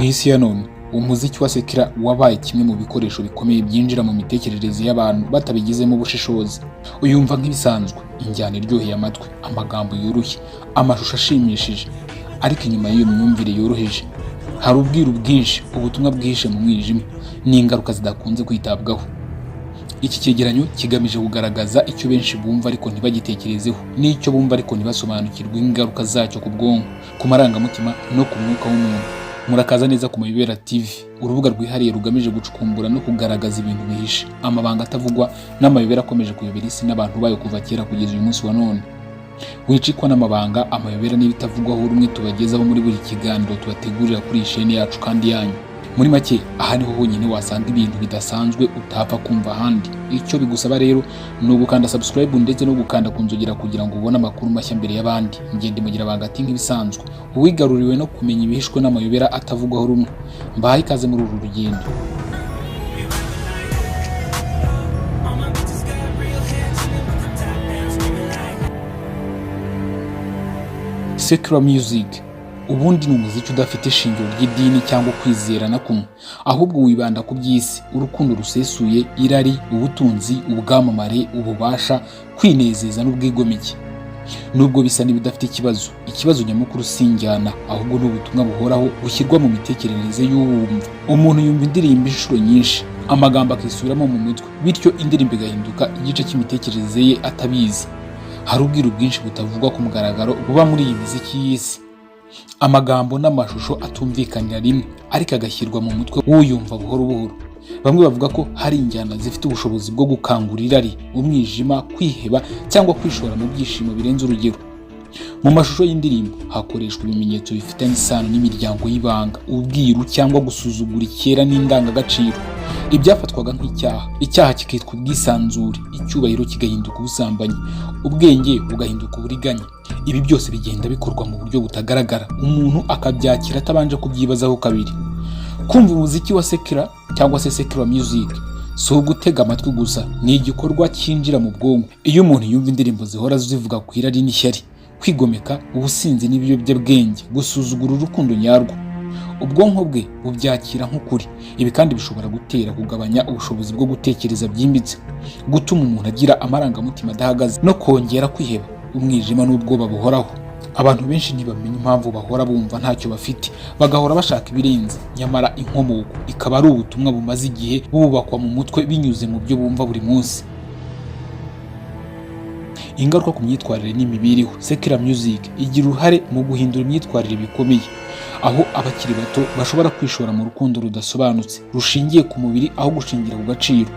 Isi ya none, umuziki wa secular wabaye kimwe mu bikoresho bikomeye byinjira mu mitekerereze y'abantu batabigizemo ubushishozi. Uyumva nk'ibisanzwe, injyana iryoheye amatwi, amagambo yoroshye, amashusho ashimishije, ariko inyuma y'iyo myumvire yoroheje hari ubwiru bwinshi, ubutumwa bwihishe mu mwijima n'ingaruka zidakunze kwitabwaho. Iki cyegeranyo kigamije kugaragaza icyo benshi bumva ariko ntibagitekerezeho, n'icyo bumva ariko ntibasobanukirwe ingaruka zacyo ku bwonko, ku marangamutima no ku mwuka w'umuntu. Murakaza neza ku Mayobera TV, urubuga rwihariye rugamije gucukumbura no kugaragaza ibintu bihishe, amabanga atavugwa n'amayobera akomeje kuyobera isi n'abantu bayo kuva kera kugeza uyu munsi wa none. Wicikwa n'amabanga, amayobera n'ibitavugwaho rumwe tubagezaho muri buri kiganiro tubategurira kuri iyi sheni yacu kandi yanyu. Muri make, aha niho honyine wasanga ibintu bidasanzwe utapfa kumva ahandi. Icyo bigusaba rero ni ugukanda subscribe ndetse no gukanda ku nzogera kugira ngo ubone amakuru mashya mbere y'abandi. Ngende mugira banga ati nk'ibisanzwe, uwigaruriwe no kumenya ibihishwe n'amayobera atavugwaho rumwe. Mbahaye ikaze muri uru rugendo. All my bitches got real hair, chillin' with the top down, screaming like. Secular music ubundi ni umuziki udafite ishingiro ry'idini cyangwa kwizera na kumwe, ahubwo wibanda ku by'isi: urukundo rusesuye, irari, ubutunzi, ubwamamare, ububasha, kwinezeza n'ubwigomeke. Nubwo bisa n'ibidafite ikibazo, ikibazo nyamukuru si injyana, ahubwo ni ubutumwa buhoraho bushyirwa mu mitekerereze y'uwumva. Umuntu yumva indirimbo inshuro nyinshi, amagambo akisubiramo mu mutwe, bityo indirimbo igahinduka igice cy'imitekerereze ye atabizi. Hari ubwiru bwinshi butavugwa ku mugaragaro buba muri iyi miziki y'isi, amagambo n'amashusho atumvikanira rimwe ariko agashyirwa mu mutwe w'uyumva buhoro buhoro. Bamwe bavuga ko hari injyana zifite ubushobozi bwo gukangura irari, umwijima, kwiheba cyangwa kwishora mu byishimo birenze urugero. Mu mashusho y'indirimbo hakoreshwa ibimenyetso bifitanye isano n'imiryango y'ibanga, ubwiru cyangwa gusuzugura icyera n'indangagaciro. Ibyafatwaga nk'icyaha, icyaha kikitwa ubwisanzure, icyubahiro kigahinduka ubusambanyi, ubwenge bugahinduka uburiganya. Ibi byose bigenda bikorwa mu buryo butagaragara, umuntu akabyakira atabanje kubyibazaho kabiri. Kumva umuziki wa secular cyangwa se secular music si ugutega amatwi gusa, ni igikorwa cyinjira mu bwonko. Iyo umuntu yumva indirimbo zihora zivuga ku irari n'ishyari, kwigomeka, ubusinzi n'ibiyobyabwenge, gusuzugura urukundo nyarwo, ubwonko bwe bubyakira nk'ukuri. Ibi kandi bishobora gutera kugabanya ubushobozi bwo gutekereza byimbitse, gutuma umuntu agira amarangamutima adahagaze no kongera kwiheba, umwijima n'ubwoba buhoraho. Abantu benshi ntibamenya impamvu bahora bumva ntacyo bafite, bagahora bashaka ibirenze, nyamara inkomoko ikaba ari ubutumwa bumaze igihe bubakwa mu mutwe binyuze mu byo bumva buri munsi. Ingaruka ku myitwarire n'imibereho: secular music igira uruhare mu guhindura imyitwarire bikomeye, aho abakiri bato bashobora kwishora mu rukundo rudasobanutse rushingiye ku mubiri aho gushingira ku gaciro.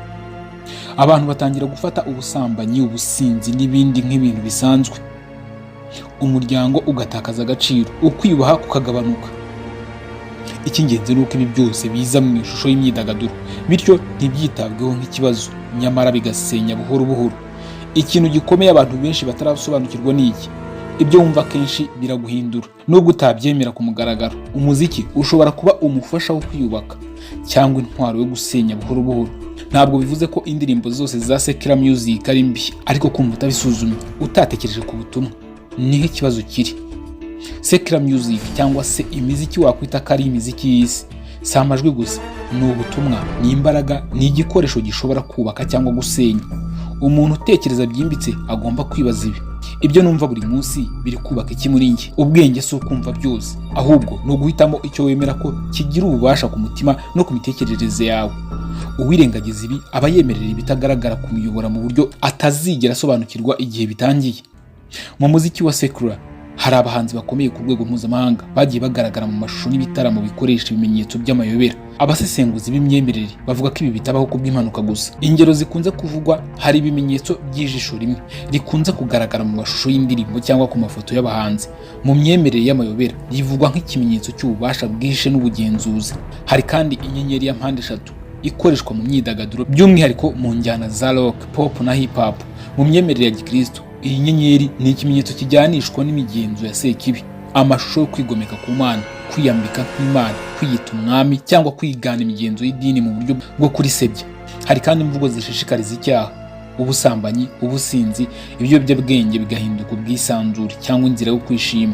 Abantu batangira gufata ubusambanyi, ubusinzi n'ibindi nk'ibintu bisanzwe, umuryango ugatakaza agaciro, ukwiyubaha kukagabanuka. Icy'ingenzi ni uko ibi byose biza mu ishusho y'imyidagaduro, bityo ntibyitabweho nk'ikibazo, nyamara bigasenya buhoro buhoro. Ikintu gikomeye abantu benshi batarasobanukirwa ni iki: ibyo wumva kenshi biraguhindura, nubwo utabyemera ku mugaragaro. Umuziki ushobora kuba umufasha wo kwiyubaka cyangwa intwaro yo gusenya buhoro buhoro. Ntabwo bivuze ko indirimbo zose za secular music ari mbi, ariko kumva utabisuzumye, utatekereje ku butumwa, niho ikibazo kiri. Secular music cyangwa se imiziki wakwita ko ari imiziki y'isi si amajwi gusa, ni ubutumwa, ni imbaraga, ni igikoresho gishobora kubaka cyangwa gusenya. Umuntu utekereza byimbitse agomba kwibaza ibi: "Ibyo numva buri munsi biri kubaka iki muri njye?" Ubwenge si ukumva byose, ahubwo ni uguhitamo icyo wemera ko kigira ububasha ku mutima no ku mitekerereze yawe. Uwirengagiza ibi aba yemerera ibitagaragara kumuyobora mu buryo atazigera asobanukirwa igihe bitangiye. Mu muziki wa secular hari abahanzi bakomeye ku rwego mpuzamahanga bagiye bagaragara mu mashusho n'ibitaramo bikoresha ibimenyetso by'amayobera. Abasesenguzi b'imyemerere bavuga ko ibi bitabaho kubw'impanuka gusa. Ingero zikunze kuvugwa, hari ibimenyetso by'ijisho rimwe rikunze kugaragara mu mashusho y'indirimbo cyangwa ku mafoto y'abahanzi. Mu myemerere y'amayobera rivugwa nk'ikimenyetso cy'ububasha bwihishe n'ubugenzuzi. Hari kandi inyenyeri ya mpande eshatu ikoreshwa mu myidagaduro, by'umwihariko mu njyana za rock, pop na hip hop. Mu myemerere ya gikristo, iyi nyenyeri ni ikimenyetso kijyanishwa n'imigenzo ya sekibi, amashusho yo kwigomeka ku Mana, kwiyambika nk'Imana, kwiyita umwami cyangwa kwigana imigenzo y'idini mu buryo bwo kurisebya. Hari kandi imvugo zishishikariza icyaha, ubusambanyi, ubusinzi, ibiyobyabwenge bigahinduka ubwisanzure cyangwa inzira yo kwishima.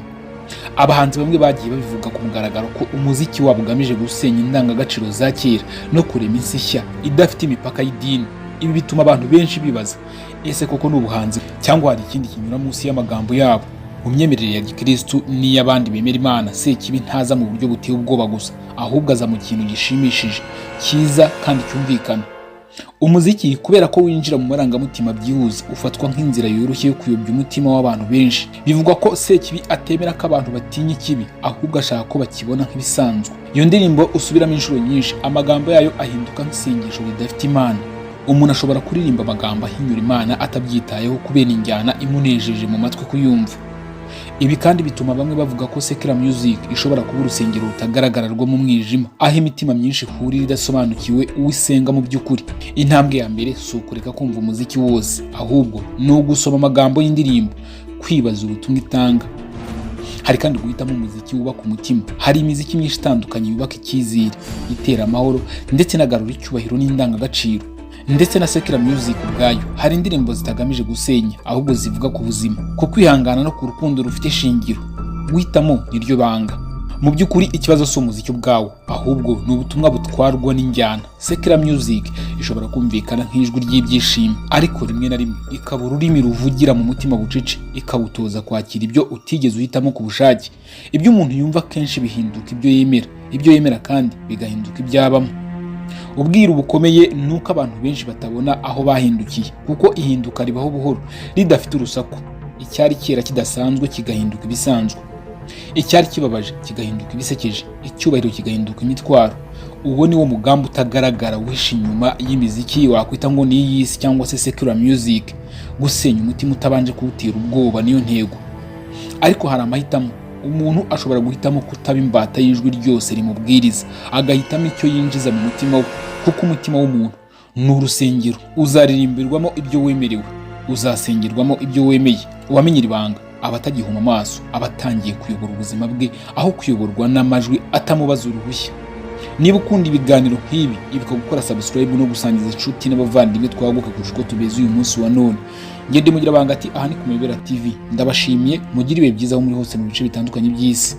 Abahanzi bamwe bagiye babivuga ku mugaragaro ko umuziki wabo ugamije gusenya indangagaciro za kera no kurema isi nshya idafite imipaka y'idini. Ibi bituma abantu benshi bibaza: ese koko ni ubuhanzi, cyangwa hari ikindi kinyura munsi y'amagambo yabo? Mu myemerere ya gikristu n'iy'abandi bemera Imana, Sekibi ntaza mu buryo buteye ubwoba gusa, ahubwo aza mu kintu gishimishije, cyiza kandi cyumvikana. Umuziki, kubera ko winjira mu marangamutima byihuse, ufatwa nk'inzira yoroshye yo kuyobya umutima w'abantu benshi. Bivugwa ko Sekibi atemera ko abantu batinya ikibi, ahubwo ashaka ko bakibona nk'ibisanzwe. Iyo ndirimbo usubiramo inshuro nyinshi, amagambo yayo ahinduka nk'isengesho ridafite Imana. Umuntu ashobora kuririmba amagambo ahinyura Imana atabyitayeho, kubera injyana imunejeje mu matwi kuyumva. Ibi kandi bituma bamwe bavuga ko secular music ishobora kuba urusengero rutagaragara rwo mu mwijima, aho imitima myinshi ihurira idasobanukiwe uwo isenga mu by'ukuri. Intambwe ya mbere si ukureka kumva umuziki wose, ahubwo ni ugusoma amagambo y'indirimbo, kwibaza ubutumwa itanga. Hari kandi guhitamo umuziki wubaka umutima. Hari imiziki myinshi itandukanye yubaka icyizere, itera amahoro, ndetse inagarura icyubahiro n'indangagaciro. Ndetse na secular music ubwayo, hari indirimbo zitagamije gusenya, ahubwo zivuga ku buzima, ku kwihangana no ku rukundo rufite ishingiro. Guhitamo niryo banga. Mu by'ukuri, ikibazo si umuziki ubwawo, ahubwo ni ubutumwa butwarwa n'injyana. Secular music ishobora kumvikana nk'ijwi ry'ibyishimo, ariko rimwe na rimwe ikaba ururimi ruvugira mu mutima bucece, ikawutoza kwakira ibyo utigeze uhitamo ku bushake. Ibyo umuntu yumva kenshi bihinduka ibyo yemera, ibyo yemera kandi bigahinduka ibyo abamo. Ubwiru bukomeye ni uko abantu benshi batabona aho bahindukiye, kuko ihinduka ribaho buhoro, ridafite urusaku. Icyari kera kidasanzwe kigahinduka ibisanzwe, icyari kibabaje kigahinduka ibisekeje, icyubahiro kigahinduka imitwaro. Uwo ni wo mugambi utagaragara wihishe inyuma y'imiziki wakwita ngo ni iy'isi cyangwa se secular music: gusenya umutima utabanje kuwutera ubwoba, niyo ntego. Ariko hari amahitamo. Umuntu ashobora guhitamo kutaba imbata y'ijwi ryose rimubwiriza, agahitamo icyo yinjiza mu mutima we, kuko umutima w'umuntu ni urusengero. Uzaririmbirwamo ibyo wemerewe, uzasengerwamo ibyo wemeye. Uwamenye iri banga aba atagihuma amaso, aba atangiye kuyobora ubuzima bwe aho kuyoborwa n'amajwi atamubaza uruhushya. Niba ukunda ibiganiro nk'ibi, ibuka gukora subscribe no gusangiza inshuti n'abavandimwe, twaguka kurusha uko tumeze uyu munsi wa none. Ngende mugira banga ati aha ni ku Mibera TV. Ndabashimiye, mugire ibihe byiza aho muri hose mu bice bitandukanye by'isi.